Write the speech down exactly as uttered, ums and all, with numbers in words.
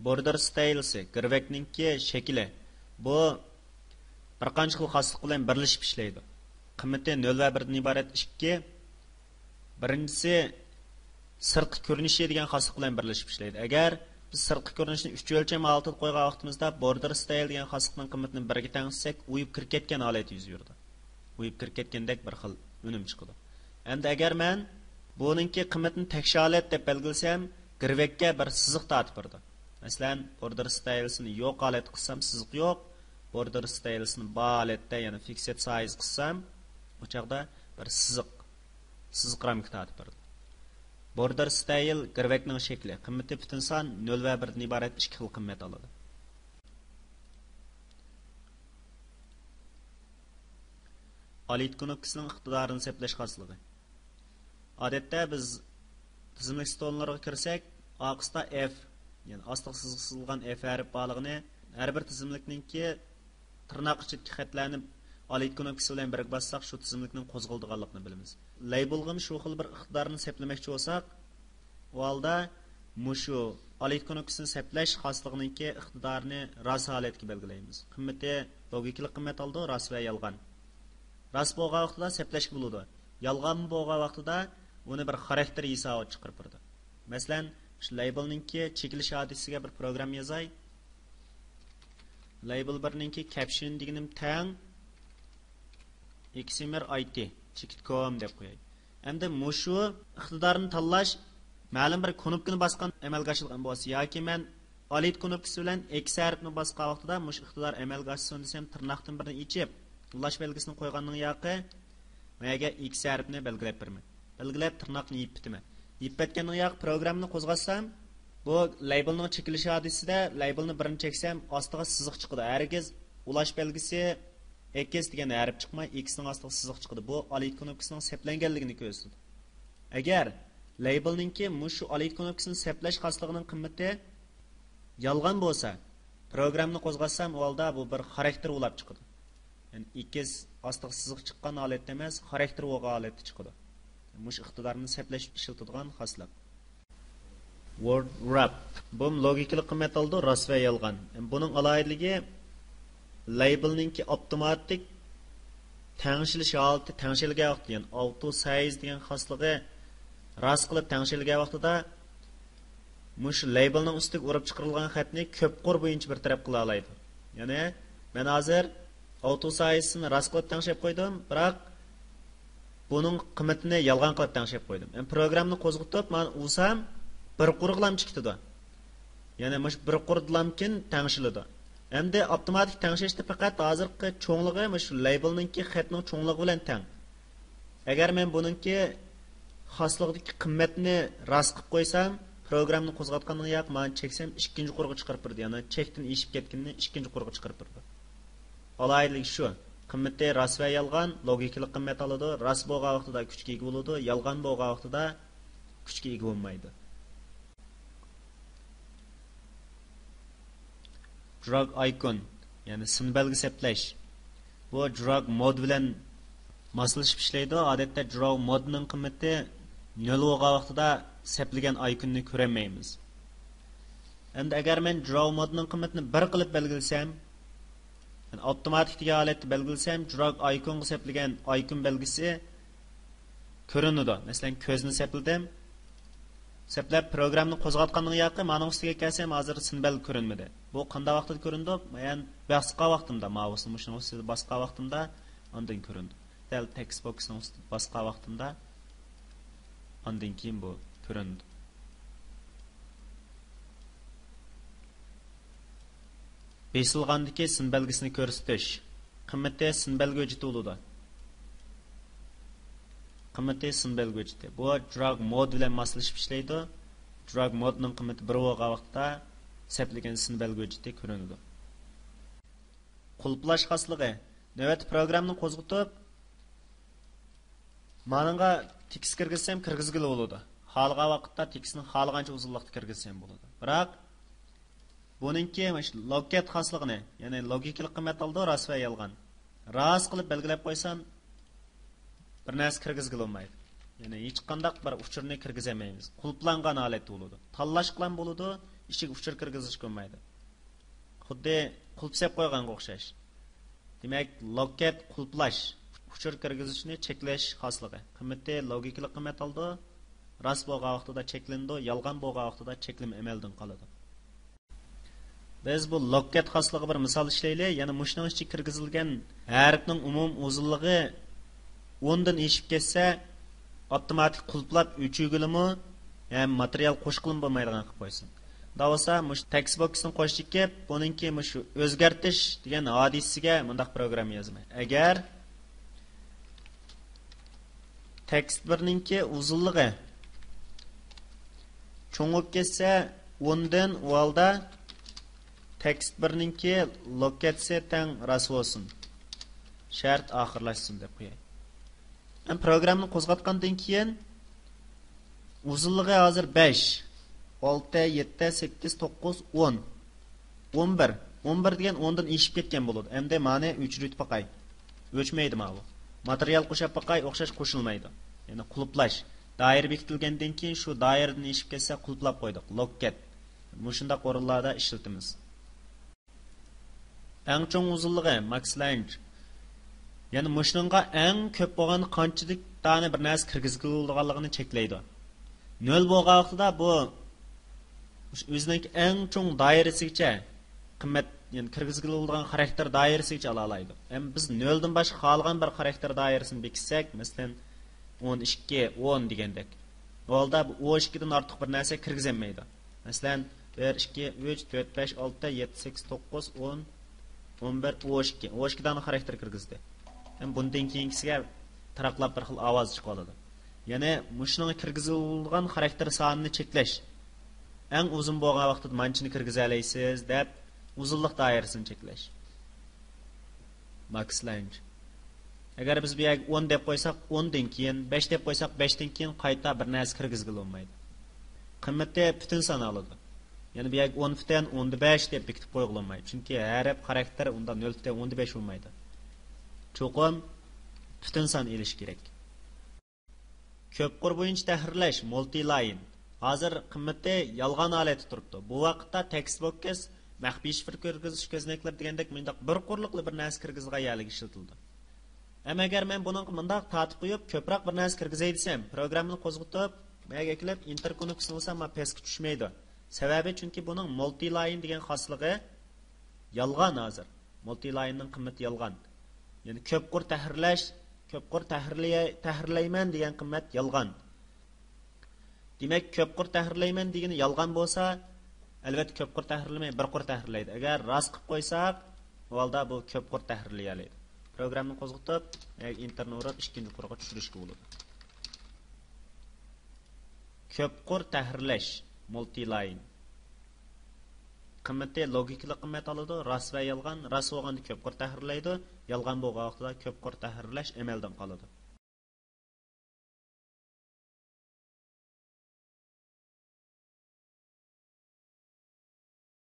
بوردېر ستايلسى، گىرۋەكنىڭكى شەكلى. بۇ بىر قانچە خىل خاسلىق بىلەن بىرلىشىپ ئىشلەيدۇ. قىممىتى نۆل ۋە بىردىن ئىبارەت ئىككى. بىرىنچىسى، سىرتقى كۆرۈنۈشى دېگەن خاسلىق بىلەن بىرلىشىپ ئىشلەيدۇ. ئەگەر بىز سىرتقى كۆرۈنۈشنى ئۈچ ئۆلچەم ھالىتىدە قويغان ۋاقتىمىزدا، بوردېر ستايل دېگەن خاسلىقنىڭ قىممىتىنى بىرگە تەڭشىسەك، ئۇيۇپ كىرىپ كەتكەن ھالەت يۈز بېرىدۇ. ئۇيۇپ كىرىپ كەتكەندەك بىر خىل ئۈنۈم چىقىدۇ. ئەمدى ئەگەر مەن بۇنىڭكى قىممىتىنى تەكشى ھالەت دەپ بەلگىلىسەم، گىرۋەككە بىر سىزىق تارتىپ بېرىدۇ. مەسىلەن، بوردېر ستايلسىنى يوق ھالەتتە قىلسام، سىزىق يوق. بوردېر ستايلسىنى بار ھالەتتە، يەنى فىكسىد سايز قىلسام، ئۇ چاغدا بىر سىزىق، سىزىق رامكا تارتىپ بېرىدۇ. بوردېر ستايل گىرۋەكنىڭ شەكلى، قىممىتى پۈتۈن سان نۆل ۋە بىردىن ئىبارەت ئىككى خىل قىممەت ئالىدۇ. ئالىيت كۇنۇپكىسىنىڭ ئىقتىدارىنى سەپلەش خاسلىقى. ئادەتتە بىز تىزىملىك ستوللىرىغا كىرسەك، ئارقىسىدا ئېف، يەنى ئاستىغا سىزىق سىزىلغان ئېف ھەرپ بارلىقىنى، ھەر بىر تىزىملىكنىڭكى تىرناق ئىچىدىكى خەتلەرنى ئالىيت كۇنۇپكىسى بىلەن بىرگە باسساق، شۇ تىزىملىكنىڭ قوزغىلىدىغانلىقىنى بىلىمىز. لەيبىلغىمۇ شۇ خىل بىر ئىقتىدارنى سەپلىمەكچى بولساق، ئۇ ھالدا مۇشۇ ئالىيت كۇنۇپكىسىنى سەپلەش خاسلىقىنىڭكى ئىقتىدارىنى راست ھالەتكە بەلگىلەيمىز. قىممىتى لوگىكىلىق قىممەت ئالىدۇ، راست ۋە يالغان. راست بولغان ۋاقتىدا سەپلەشكە بولىدۇ. يالغان بولغان ۋاقتىدا ئۇنى بىر خاراكتېر ھېسابىغا چىقىرىپ بېرىدۇ. مەسىلەن، شۇ لەيبىلنىڭكى چېكىلىش ھادىسىسىگە بىر پروگرامما يازاي. لەيبىل بىرنىڭكى كەپشىن دېگىنىم تەڭ ئېكسىمېر ئايتى چېكىت كوم دەپ قوياي. ئەمدى مۇشۇ ئىقتىدارنى تاللاش مەلۇم بىر كۇنۇپكىنى باسقان ئەمەلگە ئاشىدىغان بولسا ياكى مەن ئالىيت كۇنۇپكىسى بىلەن ئېكس ھەرپىنى باسقان ۋاقتىدا مۇشۇ ئىقتىدار ئەمەلگە ئاشسۇن دېسەم، تىرناقتىن بىرنى ئېچىپ، ئۇلاش بەلگىسىنى قويغاندىن ياقى، مەگە ئېكس ھەرپىنى بەلگىلەپ بېرىمەن. بەلگىلەپ، تىرناقنى يېپىپ كېتىمەن. يېپىپ كەتكەندىن ياقى پروگراممىنى قوزغاتسام، بۇ لەيبىلنىڭ چېكىلىش ھادىسىسىدە لەيبىلنى بىرنى چەكسەم، ئاستىغا سىزىق چىقىدۇ. ھەرگىز ئۇلاش بەلگىسى ئېكس دېگەن ھەرپ چىقماي، ئېكسنىڭ ئاستىغا سىزىق چىقىدۇ. بۇ ئالىيت كۇنۇپكىسىنىڭ سەپلەنگەنلىكىنى كۆرسىتىدۇ. ئەگەر لەيبىلنىڭكى مۇشۇ ئالىيت كۇنۇپكىسىنى سەپلەش خاسلىقىنىڭ قىممىتى يالغان بولسا، پروگراممىنى قوزغاتسام، ئۇ ھالدا بۇ بىر خاراكتېر بولاپ چىقىدۇ. يەنى ئېكس ئاستىغا سىزىق چىققان ھالەتتە ئەمەس، خاراكتېر بولغان ھالەتتە چىقىدۇ. مۇشۇ ئىقتىدارنى سەپلەش ئىشلىتىدىغان خاسلىق. ۋورد ۋراپ. بۇمۇ لوگىكىلىق قىممەت ئالىدۇ، راست ۋە يالغان. بۇنىڭ ئالاھىدىلىكى لەيبىلنىڭكى ئاپتوماتىك تەڭشىلىش ھالىتى، تەڭشەلگەن ۋاقتى، يەنى ئاۋتو سايز دېگەن خاسلىقى راست قىلىپ تەڭشەلگەن ۋاقتىدا مۇشۇ لەيبىلنىڭ ئۈستىگە ئۇرۇپ چىقىرىلغان خەتنى كۆپ قۇر بويىچە بىر تەرەپ قىلالايدۇ. يەنى مەن ھازىر ئاۋتو سايزنى راست قىلىپ تەڭشەپ قويدۇم، بىراق بۇنىڭ قىممىتىنى يالغان قىلىپ تەڭشەپ قويدۇم. يەنى پروگراممىنى قوزغىتىپ، مانا ئۇرسام، بىر قۇرغىلام چىقىدۇ. يەنى مۇشۇ بىر قۇردىلامكىن تەڭشىلىدۇ. ئەمدى ئاپتوماتىك تەڭشەشتە پەقەت ھازىرقى چوڭلۇقى مۇشۇ لەيبىلنىڭكى خەتنىڭ چوڭلۇقى بىلەن تەڭ. ئەگەر مەن بۇنىڭكى خاسلىقىدىكى قىممەتنى راست قىلىپ قويسام، پروگراممىنى قوزغاتقاندىن ياق، مانا چەكسەم ئىككىنچى قۇرغا چىقىرىپ بېرىدۇ. يەنى چەكتىن ئېشىپ كەتكىنىنى ئىككىنچى قۇرغا چىقىرىپ بېرىدۇ. ئالاھىدىلىكى شۇ. قىممىتى راست ۋە يالغان، لوگىكىلىق قىممەت ئالىدۇ. راست بولغان ۋاقتىدا كۈچكە ئىگە بولىدۇ، يالغان بولغان ۋاقتىدا كۈچكە ئىگە بولمايدۇ. جراگ ئايكون، يەنى سىن بەلگە سەپلەش. بۇ جراگ مود بىلەن ماسلىشىپ ئىشلەيدۇ. ئادەتتە جراگ مودنىڭ قىممىتى نۆل بولغان ۋاقتىدا سەپلىگەن ئايكوننى كۆرەلمەيمىز. ئەمدى ئەگەر مەن جراگ مودنىڭ قىممىتىنى بىر قىلىپ بەلگىلىسەم، يەنى ئاپتوماتىك دېگەن ھالەتتە بەلگىلىسەم، جراگ ئايكونغا سەپلىگەن ئايكون بەلگىسى كۆرۈنىدۇ. مەسىلەن، كۆزنى سەپلىدىم. سەپلەپ پروگراممىنى قوزغاتقاندىن ياقى مانىڭ ئۈستىگە كەلسەم، ھازىر سىمبەل كۆرۈنمىدى. بۇ قانداق ۋاقىتتا كۆرۈنىدۇ؟ يەنى باسقان ۋاقتىمدا، مائۇسنى مۇشۇنىڭ ئۈستىدە باسقان ۋاقتىمدا ئاندىن كۆرۈنىدۇ. دەل تېكىست بوكسنىڭ ئۈستىدە باسقان ۋاقتىمدا ئاندىن كېيىن بۇ كۆرۈنىدۇ. بېسىلغاندىكى سىن بەلگىسىنى كۆرسىتىش. قىممىتى سىن بەلگە ھۆججىتى بولىدۇ. قىممىتى سىن بەلگە ھۆججىتى. بۇ جراگ مود بىلەن ماسلىشىپ ئىشلەيدۇ. جراگ مودنىڭ قىممىتى بىر بولغان ۋاقىتتا سەپلىگەن سىن بەلگە ھۆججىتى كۆرۈنىدۇ. قۇلپلاش خاسلىقى. نۆۋەتتە پروگراممىنى قوزغىتىپ، مانىڭغا تېكىست كىرگۈزسەم كىرگۈزگىلى بولىدۇ. خالىغان ۋاقىتتا تېكىستنى خالىغانچە ئۇزۇنلۇقتا كىرگۈزسەم بولىدۇ. بىراق بۇنىڭكى مۇشۇ لوكەت خاسلىقىنى، يەنى لوگىكىلىق قىممەت ئالىدۇ، راست ۋە يالغان. راست قىلىپ بەلگىلەپ قويسام، بىر نەرسە كىرگۈزگىلى بولمايدۇ. يەنى ھېچقانداق بىر ئۇچۇرنى كىرگۈزەلمەيمىز. قۇلپلانغان ھالەتتە بولىدۇ. تاللاشقىلام بولىدۇ. ئىچىگە ئۇچۇر كىرگۈزۈشكە بولمايدۇ. خۇددى قۇلۇپ سېلىپ قويغانغا ئوخشاش. دېمەك، لوككەت قۇلۇپلاش، ئۇچۇر كىرگۈزۈشنى چەكلەش خاسلىقى. قىممىتى لوگىكىلىق قىممەت ئالىدۇ. راست بولغان ۋاقتىدا چەكلىنىدۇ، يالغان بولغان ۋاقتىدا چەكلىمە ئەمەلدىن قالىدۇ. بىز بۇ لوككەت خاسلىقىغا بىر مىسال ئىشلەيلى. يەنە مۇشۇنىڭ ئىچىگە كىرگۈزۈلگەن ھەرپنىڭ ئومۇمىي ئۇزۇنلۇقى ئوندىن ئېشىپ كەتسە، ئاپتوماتىك قۇلۇپلاپ ئۆچۈرگىلىمۇ ھەم ماتېرىيال قوشقىلىمۇ بولمايدىغان قىلىپ قويسۇن. ئۇنداق بولسا، مۇشۇ تېكىست بوكسنى قوشۇپ چېكىپ، بۇنىڭكى مۇشۇ ئۆزگەرتىش دېگەن ھادىسىسىگە مۇنداق پروگرامما يازىمەن. ئەگەر تېكىست بىرنىڭكى ئۇزۇنلۇقى چوڭىيىپ كەتسە، ئوندىن ئۇ ھالدا تېكىست بىرنىڭكى لوككەتسى تەڭ راست بولسۇن. شەرت ئاخىرلاشسۇن دەپ قوياي. مەن پروگراممىنى قوزغاتقاندىن كېيىن، ئۇزۇنلۇقى ھازىر بەش، ئالتە، يەتتە، سەككىز، توققۇز، ئون. ئون بىر. ئون بىر دېگەن ئوندىن ئېشىپ كەتكەن بولىدۇ. ئەمدى مانى ئۆچۈرۈۋېتىپ باقاي. ئۆچمەيدۇ ماۋۇ. ماتېرىيال قوشۇپ باقاي، ئوخشاش قوشۇلمايدۇ. يەنى قۇلۇپلاش. دائىرە بېكىتىلگەندىن كېيىن شۇ دائىرىدىن ئېشىپ كەتسە قۇلۇپلاپ قويدۇق. لوككەت. مۇشۇنداق ئورۇنلاردا ئىشلىتىمىز. ئەڭ چوڭ ئۇزۇنلۇقى، ماكس لەنج. يەنى مۇشۇنىڭغا ئەڭ كۆپ بولغان قانچىلىك دانە بىر نەرسە كىرگۈزگىلى بولىدىغانلىقىنى چەكلەيدۇ. نۆل بولغان ۋاقتىدا بۇ ئۆزىنىڭ ئەڭ چوڭ دائىرىسىگىچە قىممەت، يەنى كىرگۈزگىلى بولىدىغان خاراكتېر دائىرىسىگىچە ئالالايدۇ. ئەمما بىز نۆلدىن باشقا خالىغان بىر خاراكتېر دائىرىسىنى بېكىتسەك، مەسىلەن، ئون ئىككى، ئون دېگەندەك. ئۇ ھالدا بۇ ئون ئىككىدىن ئارتۇق بىر نەرسە كىرگۈزەلمەيدۇ. مەسىلەن، بىر، ئىككى، ئۈچ، تۆت، بەش، ئالتە، يەتتە، سەككىز، توققۇز، ئون، ئون بىر، ئون ئىككى. ئون ئىككى دانە خاراكتېر كىرگۈزدى. ھەم بۇندىن كېيىنكىسىگە تاراقلاپ بىر خىل ئاۋاز چىقىۋالىدۇ. يەنى مۇشۇنىڭغا كىرگۈزۈلىدىغان خاراكتېر سانىنى چەكلەش. ئەڭ ئۇزۇن بولغان ۋاقتىدا مانچىنى كىرگۈزەلەيسىز دەپ، ئۇزۇنلۇق دائىرىسىنى چەكلەش. ماكس لەنج. ئەگەر بىز بۇ يەرگە ئون دەپ قويساق، ئوندىن كېيىن، بەش دەپ قويساق، بەشتىن كېيىن قايتا بىر نەرسە كىرگۈزگىلى بولمايدۇ. قىممىتى پۈتۈن سان ئالىدۇ. يەنى بۇ يەرگە ئون پۈتۈن ئوندا بەش دەپ بېكىتىپ قويغىلى بولمايدۇ. چۈنكى ھەرپ خاراكتېر ئۇندا نۆل پۈتۈن ئوندا بەش بولمايدۇ. چوقۇم پۈتۈن سان ئېلىش كېرەك. كۆپ قۇر بويىچە تەھرىرلەش، مۇلتىلاين. ھازىر قىممىتى يالغان ھالەتتە تۇرۇپتۇ. بۇ ۋاقىتتا تېكىست بوكس، مەخپىي شىفىر كىرگۈزۈش كۆزنەكلىرى دېگەندەك مۇنداق بىر قۇرلۇقلا بىر نەرسە كىرگۈزىدىغان يەرلىك ئىشلىتىلىدۇ. ئەمما ئەگەر مەن بۇنىڭغا مۇنداق تارتىپ قويۇپ، كۆپرەك بىر نەرسە كىرگۈزەي دېسەم، پروگراممىنى قوزغىتىپ، مەگە كېلىپ ئىنتېر كونكسنى بولسام، مانا پەسكە چۈشمەيدۇ. سەۋەبى، چۈنكى بۇنىڭ مۇلتىلاين دېگەن خاسلىقى يالغان ھازىر. مۇلتىلايىننىڭ قىممىتى يالغان. يەنى كۆپ قۇر تەھرىرلەش، كۆپ قۇر تەھرىرلىيە-، تەھرىرلەيمەن دېگەن قىممەت يالغان. دېمەك، كۆپ قۇر تەھرىرلەيمەن دېگىنى يالغان بولسا، ئەلۋەتتە كۆپ قۇر تەھرىرلىمەي، بىر قۇر تەھرىرلەيدۇ. ئەگەر راست قىلىپ قويساق، ئۇ ھالدا بۇ كۆپ قۇر تەھرىرلىيەلەيدۇ. پروگراممىنى قوزغىتىپ، ئىنتېرنى ئۇرۇپ، ئىككىنچى قۇرغا چۈشۈرۈشكە بولىدۇ. كۆپ قۇر تەھرىرلەش، مۇلتىلاين. قىممىتى لوگىكىلىق قىممەت ئالىدۇ، راست ۋە يالغان. راست بولغاندا كۆپ قۇر تەھرىرلەيدۇ، يالغان بولغان ۋاقتىدا كۆپ قۇر تەھرىرلەش ئەمەلدىن قالىدۇ.